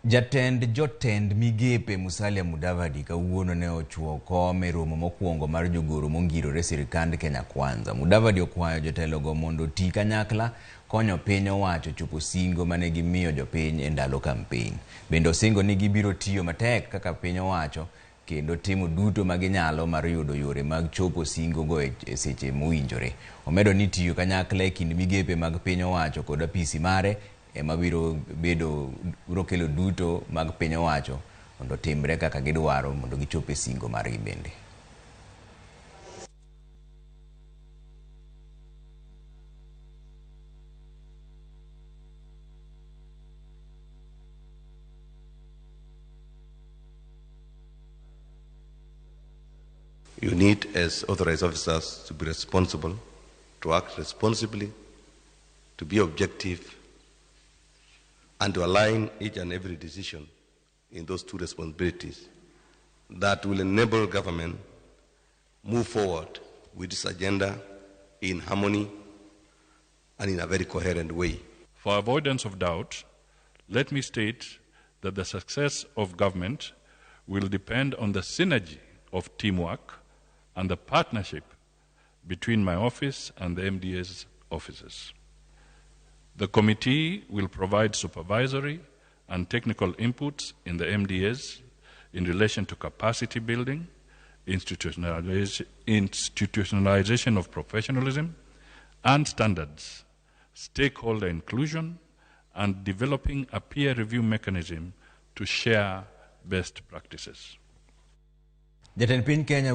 Jatend jotend migepe Musalia Mudavadi kawuono ne ochuo kom e romo mokwongo mar jogoro mongirore sirikand Kenya Kwanza. Mudavadi okwayo jotelogo mondo oti kanyakla konyo piny owacho chopo singo mane gimiyo jopiny e ndalo kampen. Bende osingo ni gibiro tiyo matek kaka piny owacho kendo timo duto ma ginyalo mar yudo yore mag chopo singo go e seche mowinjore. Omedo ni tiyo kanyakla e kind migepe mag piny owacho kod apisi mare ema biro bedo biro kelo duto mag piny owacho mondo otimre kaka gidwaro mondo gichop e singo margi bende. You need, as authorized officers, to be responsible, to act responsibly, to be objective, and to align each and every decision in those two responsibilities that will enable government move forward with this agenda in harmony and in a very coherent way. For avoidance of doubt, let me state that the success of government will depend on the synergy of teamwork and the partnership between my office and the MDA's offices. The committee will provide supervisory and technical inputs in the MDAs in relation to capacity building, institutionalization of professionalism and standards, stakeholder inclusion, and developing a peer review mechanism to share best practices. Jatend piny Kenya